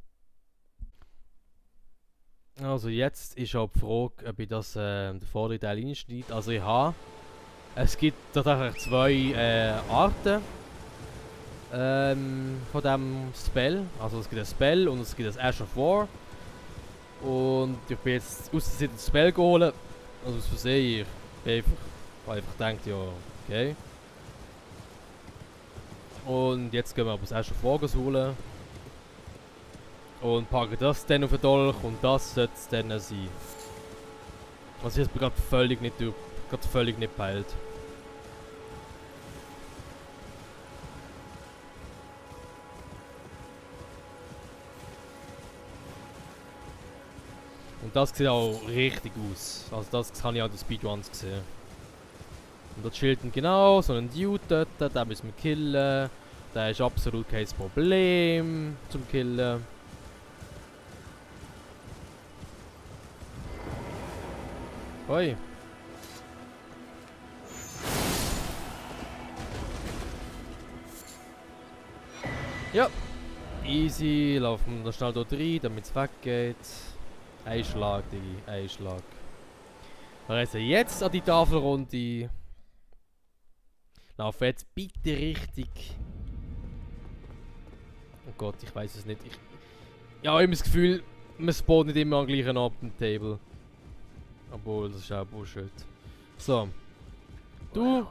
Also jetzt ist auch die Frage, ob ich das den vorderen Teil reinschneide. Also ich habe. Es gibt tatsächlich zwei Arten von diesem Spell. Also es gibt ein Spell und es gibt ein Ash of War. Und ich bin jetzt aus der das Spell geholt. Also aus Versehen. Ich bin einfach gedacht, ja, okay. Und jetzt gehen wir aber das erste Vorgas holen. Und packen das dann auf den Dolch und das sollte es dann sein. Was ich jetzt gerade völlig nicht peilt. Und das sieht auch richtig aus. Also das habe ich auch in den Speedruns gesehen. Und dort chillt genau so ein Dude dort, den müssen wir killen. Der ist absolut kein Problem zum Killen. Oi. Ja. Easy, laufen wir schnell dort rein, damit es weggeht. Ein Schlag, Digi, ein Schlag. Wir reisen jetzt an die Tafelrunde. Laufen jetzt bitte richtig. Oh Gott, ich weiß es nicht. Ich habe immer das Gefühl, man spawnt nicht immer am gleichen Ort am Table. Obwohl, das ist auch Bullshit. So. Du.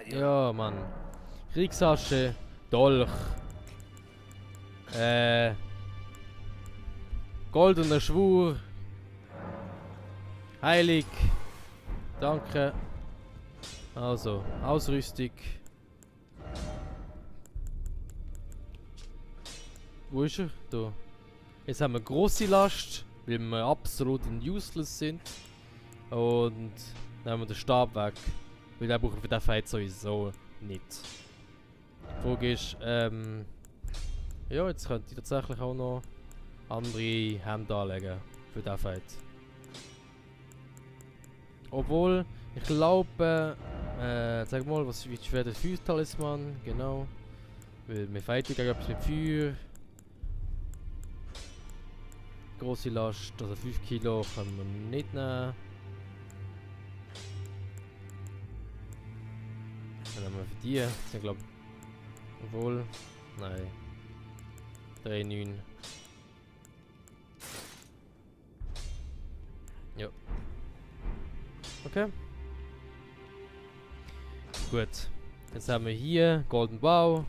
Ja, Mann. Kriegsasche. Dolch. Goldener Schwur. Heilig. Danke. Also, Ausrüstung. Wo ist er? Da. Jetzt haben wir grosse Last, weil wir absolut useless sind. Und dann haben wir den Stab weg. Weil den brauchen wir für den Fight sowieso nicht. Die Frage ist, ja, jetzt könnte ich tatsächlich auch noch andere Hemden anlegen für den Fight. Obwohl, ich glaube, sag mal, was wäre der Feuer-Talisman? Genau. Weil wir fighten gegen etwas mit Feuer. Grosse Last, also 5 Kilo können wir nicht nehmen. Dann haben wir für die, das sind glaube ich, obwohl, nein, 3,9. Ja. Okay. Gut. Jetzt haben wir hier Golden Bow.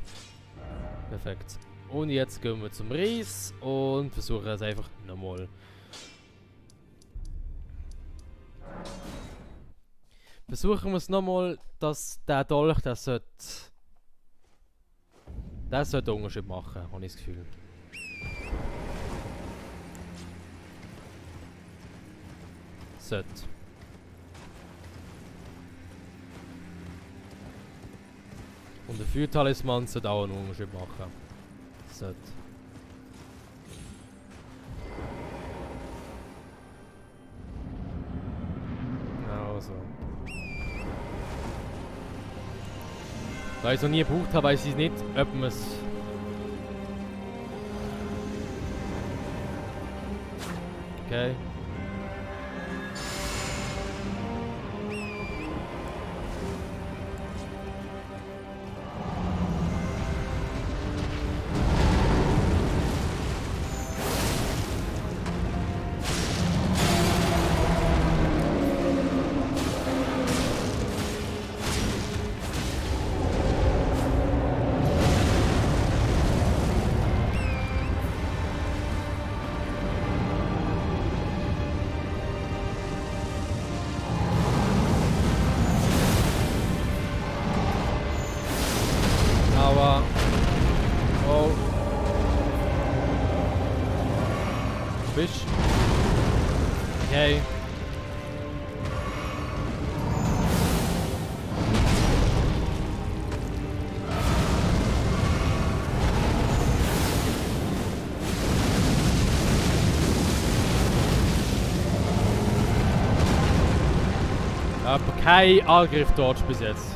Perfekt. Und jetzt gehen wir zum Reis und versuchen es einfach nochmal. Versuchen wir es nochmal, dass der Dolch, der sollte einen Unterschied machen, habe ich das Gefühl. Sollte. Und der Feuer-Talisman sollte auch einen Unterschied machen. Sollte. Also. Da ich es noch nie gebraucht habe, weiß ich nicht, ob man es. Okay. Aber... Oh. Fisch. Okay. Aber kein Angriff dort bis jetzt.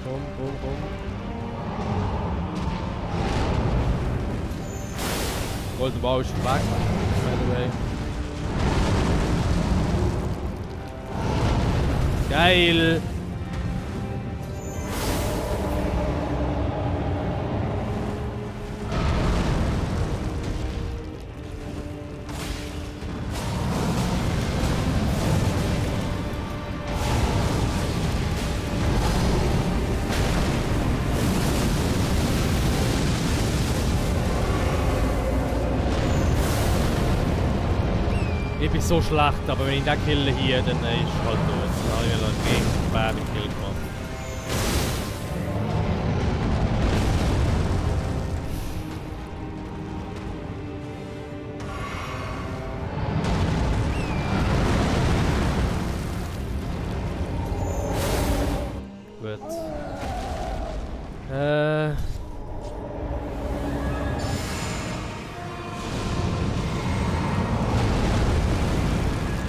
Komm, komm, komm. Golden Ball ist weg, by the way. Geil! Ich bin so schlecht, aber wenn ich den kille hier, dann ist es halt tot. Dann habe ich einen gegen Bären Kill gemacht. Gut.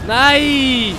Nein!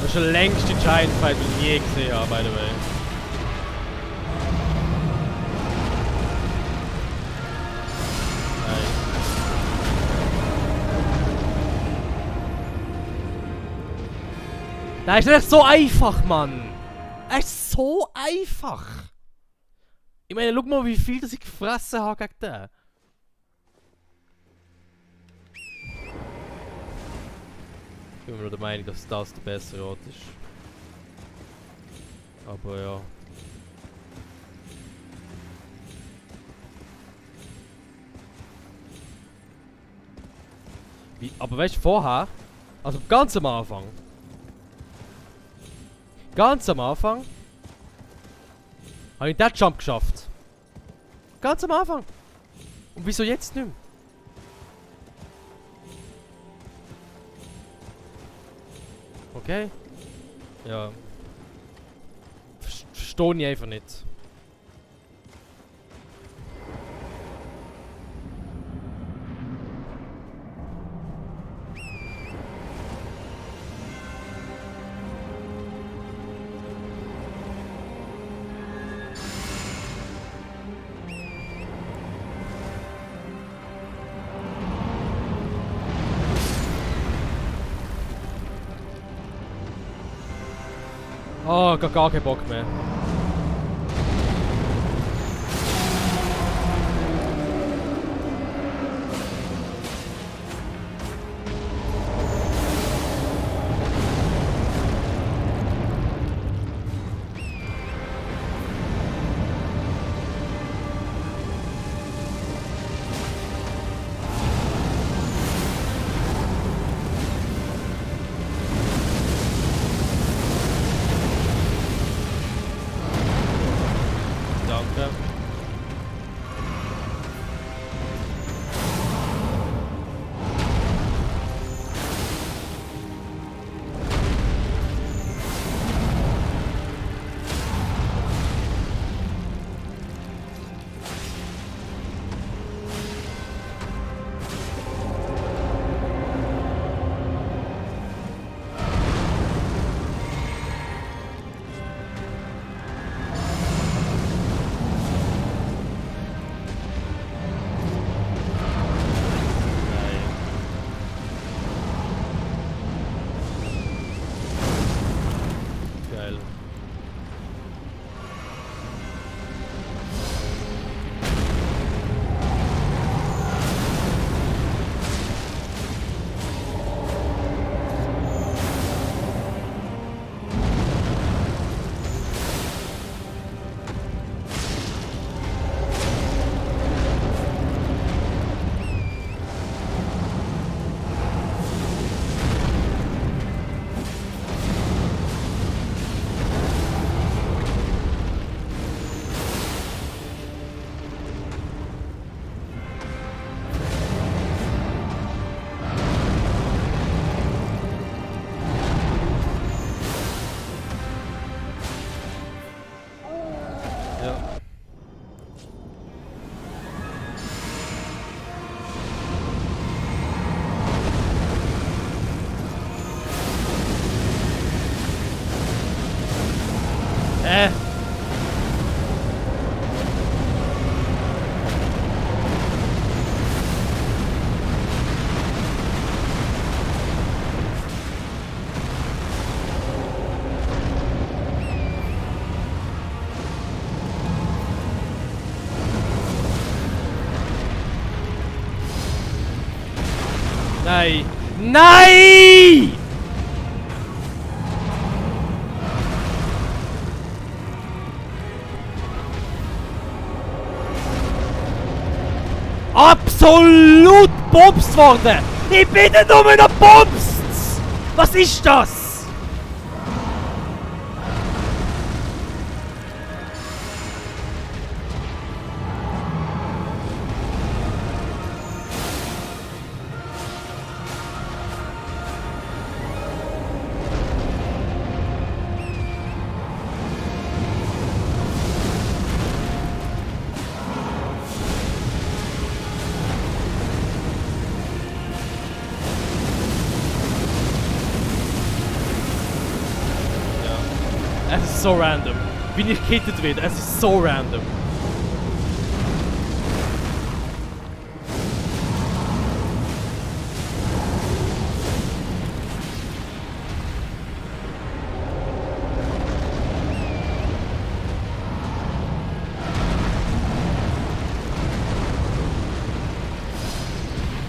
Das ist schon längst die Giant Fight, die ich je gesehen habe, by the way. Nein. Das ist nicht so einfach, Mann! Es ist so einfach! Ich meine, schau mal, wie viel das ich gefressen habe gegen den. Ich bin mir nur der Meinung, dass das der bessere Ort ist. Aber ja. Aber weißt du, vorher, also ganz am Anfang. Ganz am Anfang habe ich den Jump geschafft. Ganz am Anfang. Und wieso jetzt nicht mehr? Okay. Ja. Verstehe ich einfach nicht. Oh, gar keinen Bock mehr. Nein! Nein! Absolut bobst worden! Ich bin nicht nur noch bobst! Was ist das? Es ist so random. Wie ich gehittet werde, es ist so random.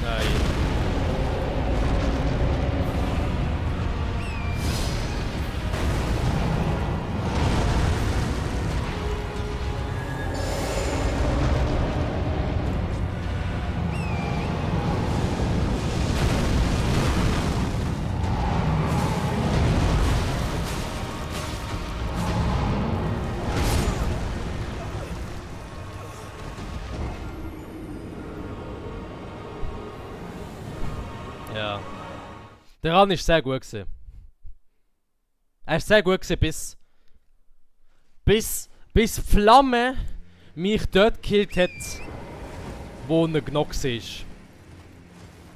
Nein. Ja. Der Run ist sehr gut gewesen. Er ist sehr gut gewesen, bis Flamme mich dort gekillt hat, wo er genockt ist.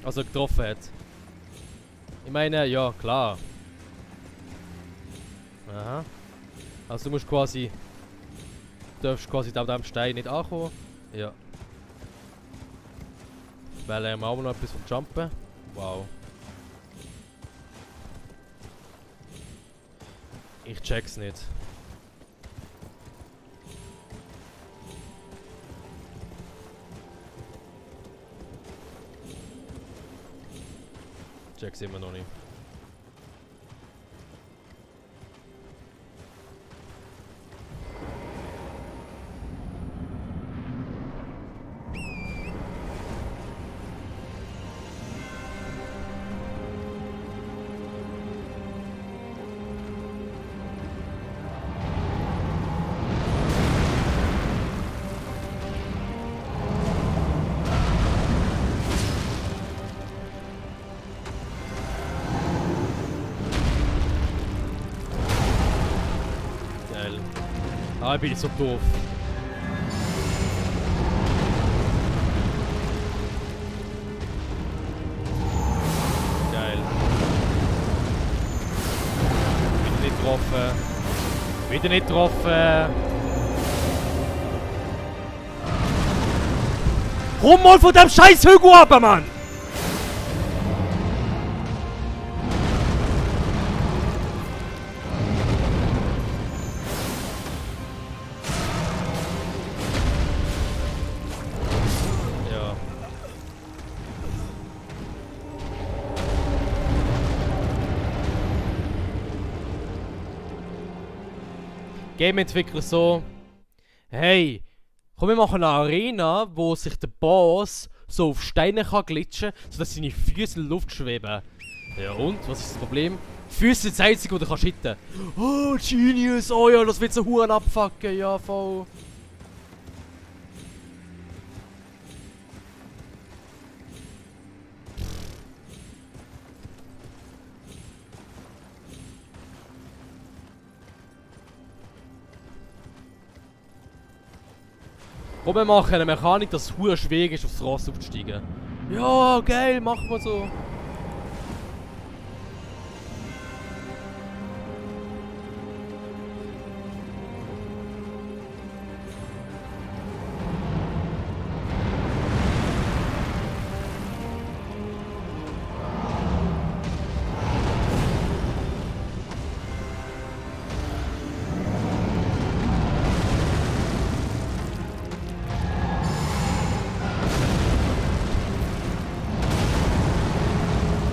Also getroffen hat. Ich meine, ja klar. Aha. Also du musst quasi... Du darfst quasi auf diesem Stein nicht ankommen. Ja. Weil er auch noch etwas vom Jumpen. Wow. Ich check's nicht. Check's immer noch nicht. Ah, ich bin so doof. Geil. Wieder nicht getroffen. Wieder nicht getroffen. Komm mal von dem scheiß Hügel runter, Mann! Game-Entwickler so, hey, komm, wir machen eine Arena, wo sich der Boss so auf Steine kann glitschen, sodass seine Füße in der Luft schweben. Ja und? Was ist das Problem? Füße sind das Einzige, wo du kannst hitten. Oh, Genius, oh ja, das wird so Huren abfucken, ja voll. Komm, wir machen eine Mechanik, dass es hure schwierig ist, aufs Ross aufzusteigen. Ja, geil, machen wir so.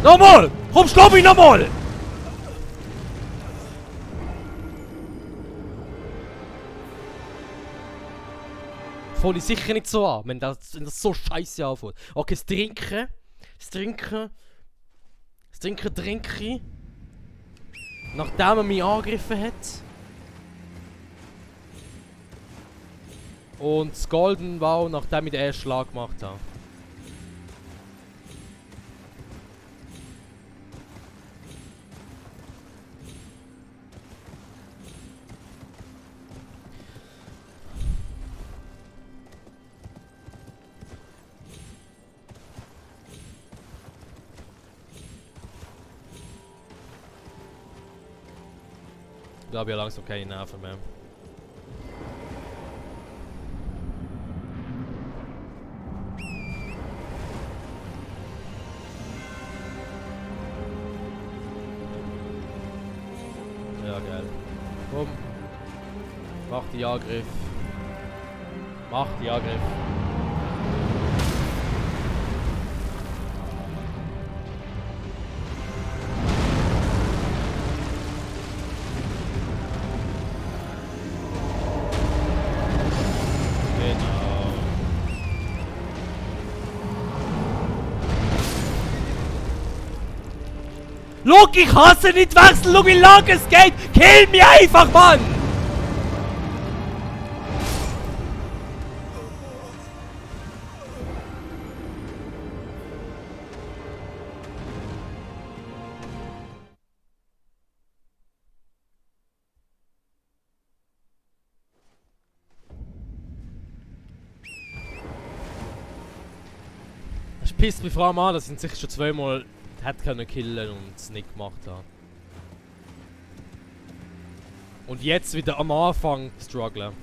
Nochmal! Komm, stopp mich nochmal! Fange ich sicher nicht so an, wenn das so scheiße anfängt. Okay, das Trinken trinke ich. Nachdem er mich angegriffen hat. Und das Golden Wow, nachdem ich den ersten Schlag gemacht habe. Ich glaube, ich habe langsam keine Nerven mehr. Ja, geil. Komm. Mach die Angriff. Mach die Angriff. Schau, ich hasse nicht wechseln, schau wie lange es geht! Kill mich einfach, Mann! Es pisst mich vor allem an, dass ich ihn sicher schon zweimal hätte können killen und es nicht gemacht habe. Und jetzt wieder am Anfang strugglen.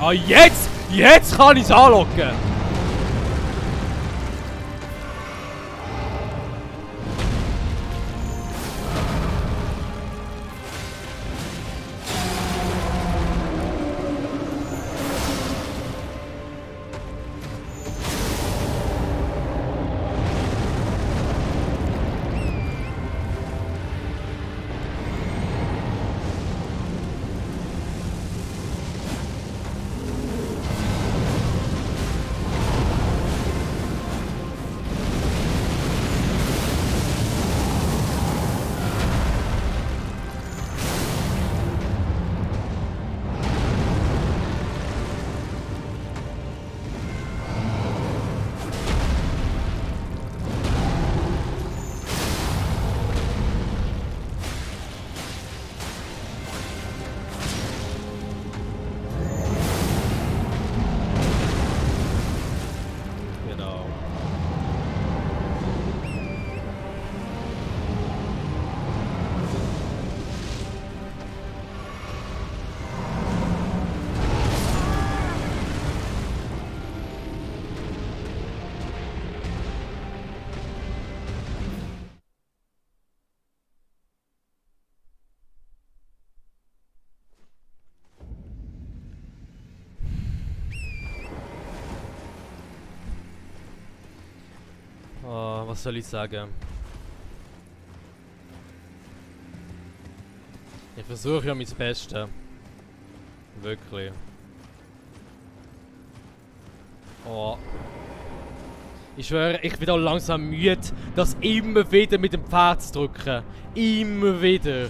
Ah, jetzt! Jetzt kann ich es anlocken! Oh, was soll ich sagen? Ich versuche ja mein Bestes. Wirklich. Oh. Ich schwöre, ich bin auch langsam müde, das immer wieder mit dem Pferd zu drücken. Immer wieder.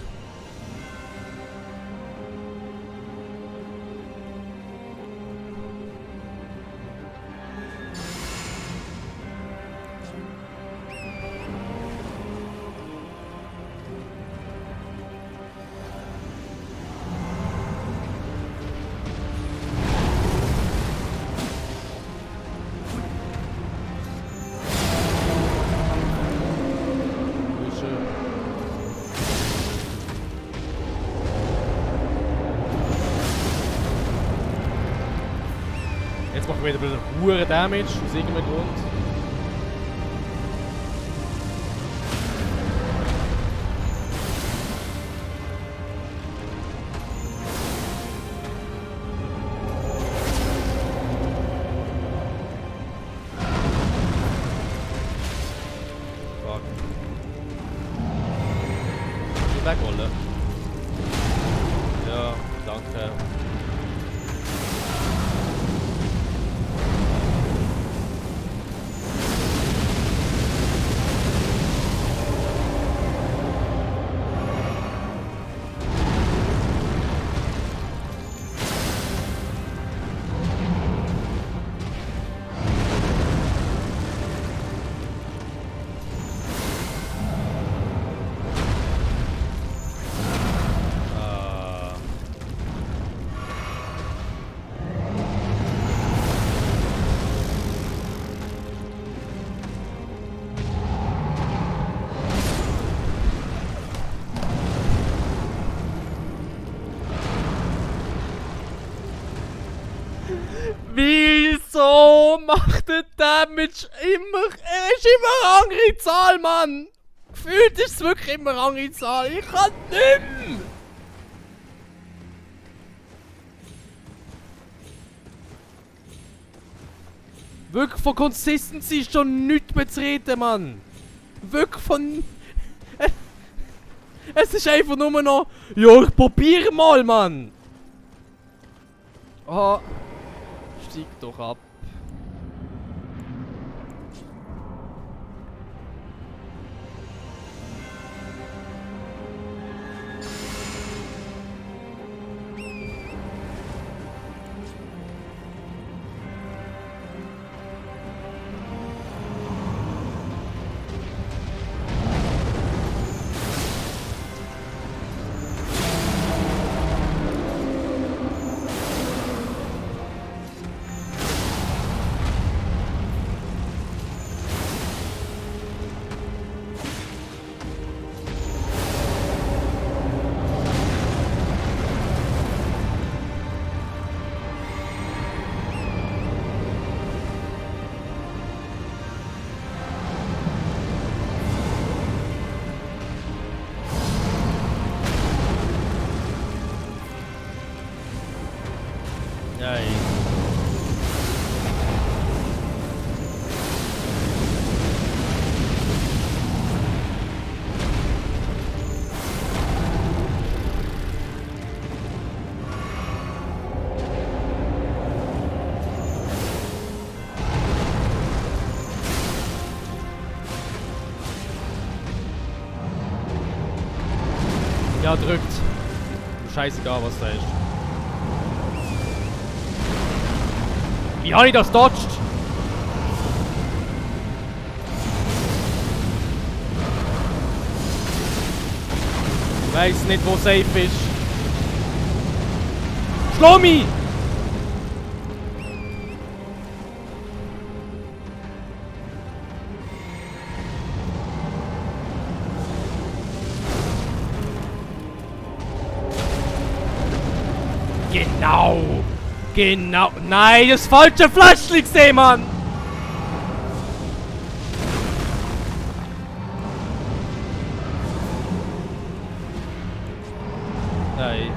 wieder hure Damage aus irgendeinem Grund. Fuck. Ich wegrollen. Ja, danke. Wieso macht der Damage immer... Er ist immer eine andere Zahl, Mann! Gefühlt ist es wirklich immer eine andere Zahl. Ich kann nicht mehr! Wirklich von Consistency ist schon nichts mehr zu reden, Mann! Wirklich von... Es ist einfach nur noch... Ja, ich probiere mal, Mann! Ah... Steig doch ab. Ey. Ja, drückt. Scheißegal, was da ist. Wie habe ich das dodged? Ich weiß nicht, wo safe ist. Schlau mich! Genau! Genau! Nein, das falsche Flaschli gesehen, Mann! Nein.